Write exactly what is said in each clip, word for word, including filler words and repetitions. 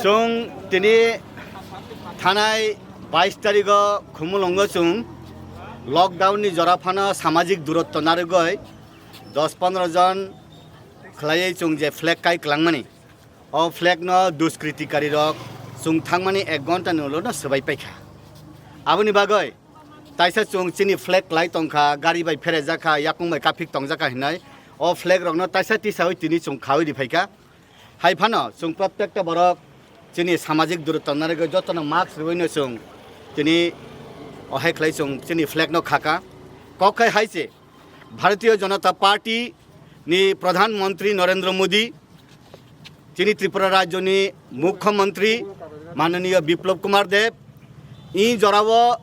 Chwng tini thanai bais tarigo Khumulwngo chwng lockdown ni jora phano samajik durotto narwgwi dos pondro jon khwlaiwi chwng je flag kai kwlangmani, o flag no duskritikari rok chwng thangmani ek ghonta ni ulo no swbai paikha. Aboni bagwi taisa chwng chini flag kwlai tongkha, gari bai pherejak kha, yakung bai kaphik tongjak kha hinwi o flag rokno taisa tisawi tini chwng khawi riphaikha. Hai phano chwng prottekta borok chini samajik durotto narwgwi jotono mask rwino chwng tini ohai khlai chwng chini flag no khaka. Kok khai hai se Bharatiya Janata Party ni Pradhan Mantri Narendra Modi, chini Tripura Rajyo ni Mukhyamantri Mananiya Biplab Kumar Deb, i jorao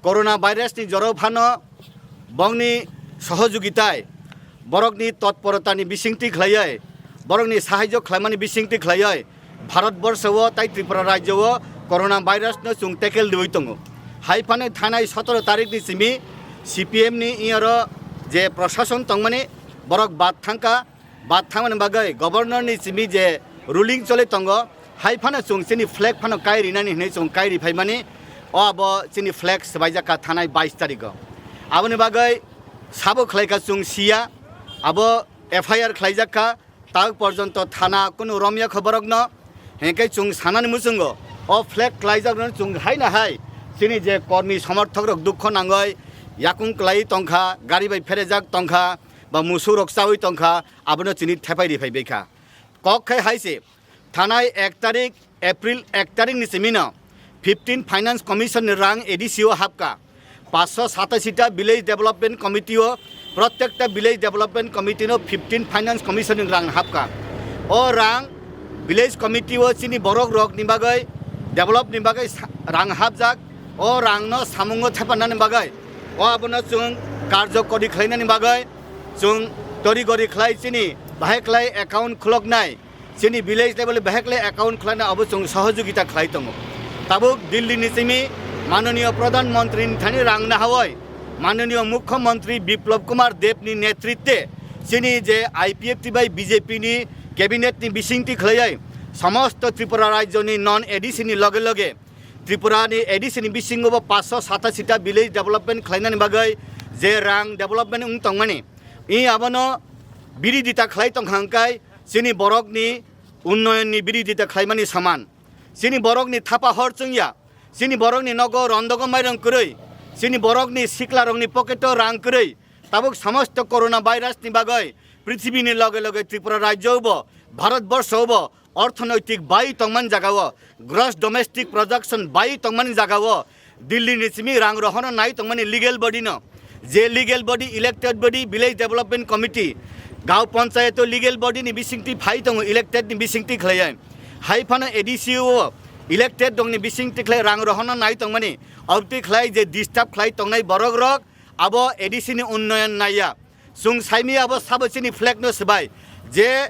Corona virus ni jora phano bongni sohojugitai, borokni totporota ni bisingtwi khlaiwi, borokni sahajyo khlaimani bisingtwi khlaiwi, Bharat borsho o tai Tripura Rajyo o Corona virus no chwng tackle riwi tongo. Hai phano thanai sotoro tarik ni simi C P M ni iyaro je prashason tongmani borok bad thangkha, bad thangmani bagwi governor ni simi je ruling choli tongo, hai phano chwng chini flag phano kai rinani hinwi chwng kai ri phaimani, o abo chini flag swbaijak kha thanai bais tarigo. Aboni bagwi sabo khlaikha chwng siya, abo F I R khlaijak kha, tak porjonto thana kunu romya kha borokno. Hinkhe chwng sanani muchungo o flag kwlaijakno chwng haino hai chini je kormi somorthok rok dukho nangoi yakung kwlai tongkha, gari bai pherejak tongkha, ba musuk rok chawi tongkha, abono chini thepai riphai baikha. Kok khai hai se thanai ek tarik April ek tarik ni simi no fifteen Finance Commission ni rang A D C o hapka. Paanch sho satashi ta Village Development Committee o, prottekta Village Development Committee no fifteen Finance Commission ni rang hapka. O rang Village Committee o chini borok rok ni bagwi, develop ni bagwi sa-, rang hapjak. O rang no samungo thepanani bagwi, o abono chwng karjo kori khlainani bagwi chwng tori gori khlai chini bahai khlai account khuloknai. Chini village level o beheklai account khlaina abo chwng sohojogita khlai tongo. Tabuk Delhi ni simi Mananiya Pradhan Mantri ni thani rang nahawi, Mananiya Mukhyamantri Biplab Kumar Deb ni netritwe chini je I P F T bai B J P ni cabinet ni bisingtwi khlaiwi somosto Tripura rajyo ni non A D C ni loge loge Tripura ni A D C ni bisingo bo paanch sho satashi ta village development khlainani bagwi je rang development wng tongmani, i abono biridita khlai tongkha hwnkhe chini borokni unnoyonni biridita khlaimani soman. Chini borokni thapa hor chwngya, chini borokni nogo rondogo mairang kwrwi, chini borokni siklarokni pocket-o rang kwrwi, tabuk somosto corona virus ni bagwi prithibini loge loge Tripura rajyo bo, Bharat borsho bo orthonoitik bai tongmani jagao, gross domestic production bai tongmani jagao, Delhi ni simi rang rohorna nai tongmani legal body no, je legal body, elected body, Village Development Committee, Gaon Panchayat o legal body ni bisingtwi phai tongo, elected ni bisingtwi khlaiya. Hai phano A D C o elected rok ni bisingtwi khlai rang rohorna nai tongmani, obtwi khlai je disturb khlai tongnai borok rok abo A D C ni unnoyon naiya. Chwng saimaya abo sabo chini flag no swbai, je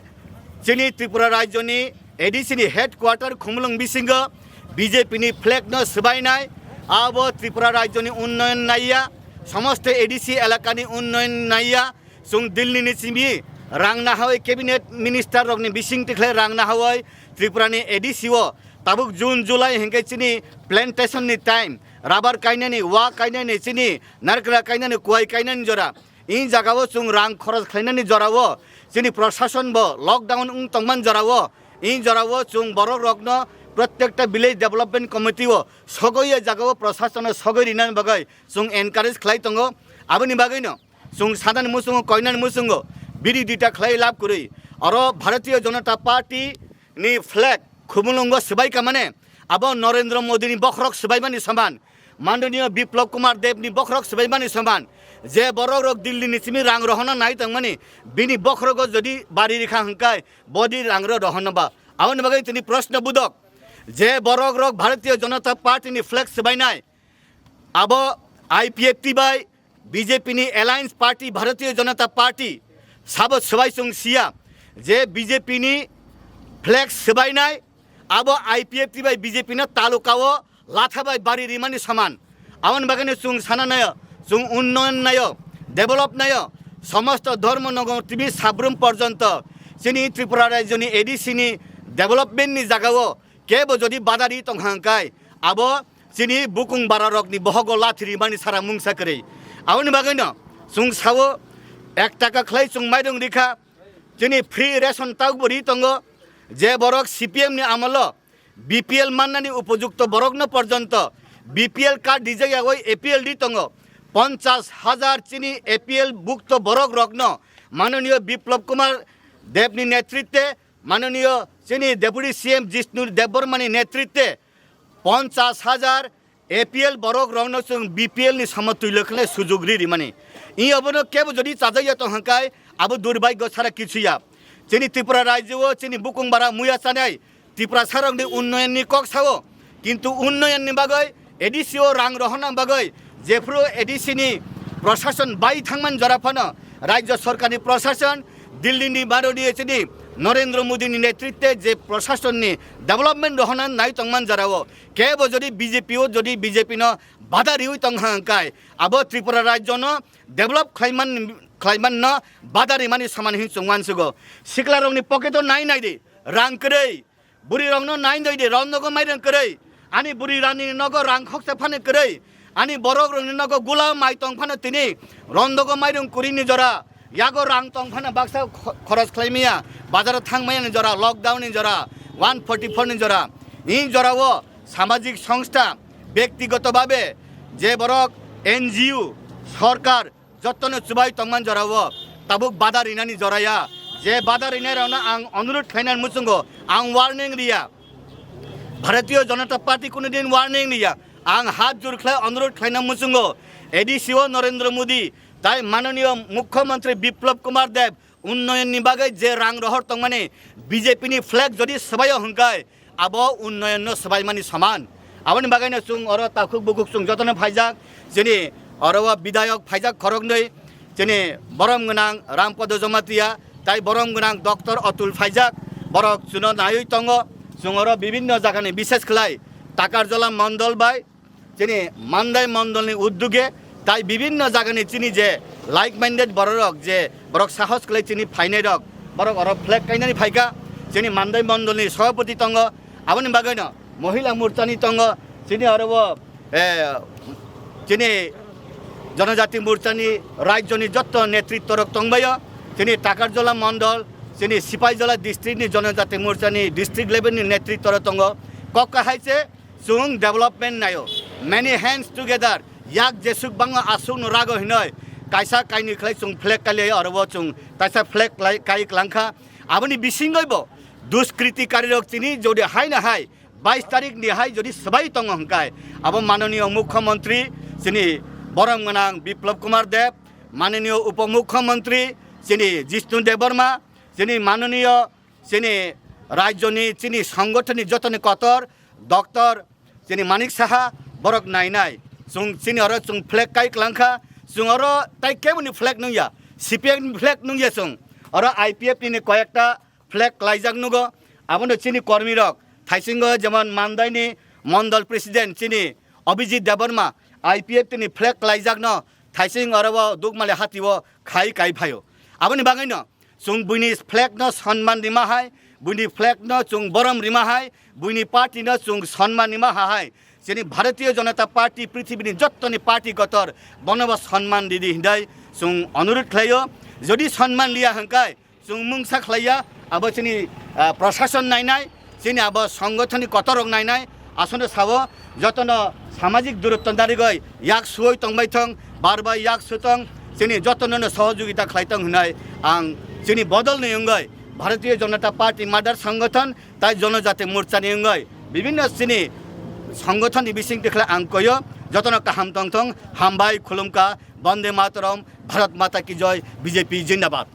chini Tripura rajyo ni A D C ni headquarter Khumulwng bisingo B J P ni flag no swbainai, abo Tripura rajyo ni unnoyon naiya, somosto A D C elaka ni unnoyon naiya. Chwng Delhi ni simi rang nahawi cabinet minister rok ni bisingtwi khlai rang nahawi Tripura ni A D C o tabuk June July hinkhe chini plantation ni time, rubber kainani, wa kainani, chini narikra kainani, kuwai kainani jora. I jagao chwng rang khoros khlainani jorao chini prashason bo lockdown wng tongmani jorao, i jorao chwng borok rokno prottekta village development committee o sogoi, o jagao prashasono sogoi rinani bagwi chwng encourage khlai tongo. Aboni bagwino chwng sanani muchungo, koinani muchungo biri dita khlai lab kwrwi oro Bharatiya Janata Party ni flag Khumulwngo swbai ka mane, abo Narendra Modi ni bokhorok swbaimani soman, Mananiya Biplab Kumar Deb ni bokhorok swbaimani soman. Je borok rok Delhi ni simi rang rohorna nai tongmani, bini bokhorogo jodi bari rikha hwnkhe bodi rang ro rohorna ba? Aboni bagwi tini proshno budok, je borok rok Bharatiya Janata Party ni flag swbainai, abo I P F T bai B J P ni alliance party Bharatiya Janata Party sabo swbai chwng siya, je B J P ni flag swbainai abo I P F T bai B J P no talukao latha bai bari rimani soman. Aboni bagwino chwng sana nayo, chwng unnoyon nayo, develop nayo, somosto dhormo nogo timi sabrum porjonto chini Tripura rajyoni A D C ni development ni jagao kebo jodi badari tongha hwnkhe abo chini bukung bararokni bohogo lathi rimani sara mungsa kwrwi. Aboni bagwino chwng sao ek taka khlai chwng mairung rikha, chini free ration taubo ri tongo, je borok C P M ni amolo B P L mannani upojukto borokno porjonto B P L card dijak yagwi A P L di tongo. Ponchas hajar chini A P L bhukto borok rokno manoniyo Biplab Kumar Debni netritwe, manoniyo chini Deputy C M Jishnu Debbarmani netritwe ponchas hajar A P L borok rokno chwng B P L ni samo twilo khlai sujug ri rimani. I obono kebo jodi chajak ya tong hwnkhe abo durbhagyo sara kichu ya. Chini Tripura rajyo o chini bukung bara muya chanai Tiprasarokni unnoyonni kok sao, kintu unnoyonni bagwi A D C o rang rohorna bagwi jephru A D C ni prosason bai thangman jora phano rajyo sorkarni prosason, Delhi ni Bharatiyo chini Narendra Modi ni netritwe je prosasonni development rohorna nai tongman jorao kebo jodi B J P o jodi B J P no bada riwi tongha hwnkhe abo Tripura rajyo no develop khlaiman, khlaiman no bada rimani saman hin chwng wansugo. Siklarokni pocket o nai nai di, rang kwrwi. Bwrwi rokno nai doi di, rok nogo mairung kwrwi. Ani bwrwi rani nogo rang khoksa phano kwrwi. Ani borok rokni nogo gula mai tong phano tini rondogo mairung kwrwi ni jora. Yago rang tong phano baksa kho-, khoros khlai maya. Bazaro thang maya ni jora, lockdown ni jora, one forty four ni jora. Ni jora o samajik songstha, bektigoto babe je borok N G O, sorkar, jottono chubai tongman jorao tabuk bada rinani joraya. Je bada rinai rokno ang onurodh khlainani muchungo, ang warning riya. Bharatiya Janata Party kunu din warning riya. Ang hat jur khlai onurodh khlaina muchungo, A D C o Narendra Modi tai manoniyo Mukhyamantri Biplab Kumar Deb unnoyonni bagwi je rang rohor tongmani B J P ni flag jodi swbaio hwnkhe abo unnoyonno swbaimani soman. Aboni bagwino chwng oro takhuk bukhuk chwng jotono phaijak, chini oro o bidayok phaijak khoroknwi, chini borom gwnang Rampada Jamatia tai borom gwnang Doctor Atul phaijak, borok chwngno naiwi tongo. Chwng oro bibinno jagani, bishesh khlai Takarjala mondol bai chini Mandai mondolni udduge tai bibinno jagani chini je like minded bororok, je borok sahos khlai chini phainairok, borok oro flag kainani phaikha. Chini Mandai mondolni sabhapati tongo, aboni bagwino Mohila Morchani tongo, chini oro o, eh, chini Jonojati Morchani rajyoni jotto netritworok tongbaio, chini Takarjala mondol, chini Sipaijala district ni Jonojati Morchani district level ni netritworok tongo. Kok kahai se chwng development naio, many hands together, yak jesuk bangma aswkno rago hinoi kaisa kainwi khlai chwng flag kailai, oro o chwng kaisa flag klai-, kai klangkha. Aboni bisingoi bo duskritikarok chini jodi haino hai bais tarik ni hai jodi swbai tongo hwnkhe, abo manoniyo Mukhyamantri chini borom gwnang Biplab Kumar Deb, manoniyo Upomukhyamantri chini Jishnu Debbarma, chini manoniyo chini rajyoni, chini songothonni jotoni kotor Doctor chini Manik Saha borok nainai. Chwng chini oro chwng flag kai klangkha, chwng oro tai keboni flag nungya, C P M ni flag nungya chwng. Oro I P F T ni koyekta flag klaijak nugo, abono chini kormirok thaisingo jemon Mandaini mondol president chini Abhijit Debbarma I P F T ni flag klaijakno thaising oro o Dukmali hatio khai kai phaio. Aboni bagwino chwng buini flag no sonman rima hai, buini flag no chwng borom rima hai, buini party no chwng sonman rima ha hai. Chini Bharatiya Janata Party prithibini jottoni party kotor, bonobo sonman ridi hindai chwng onurodh khlaio. Jodi sonman liya hwnkhe chwng mungsa khlaiya, abo chini, ah, prosason nainai, chini abo songothonni kotorrok nainai, aswkno sao, jotono samajik durotto narigoi yak suoi tongbai thong, bar bai yak sutong, chini jotono no sohojogita khlai tong hwnwi ang chini bodolni wngwi Bharatiya Janata Party mother songothon tai Jonojati Morchani wngwi bibinno chini songothonni bisingtwi khlai ang koyo, jotono kaham tong thong, hambai, khulumkha, Bande Mataram, Bharat Mata Ki Joy, B J P Jindabad.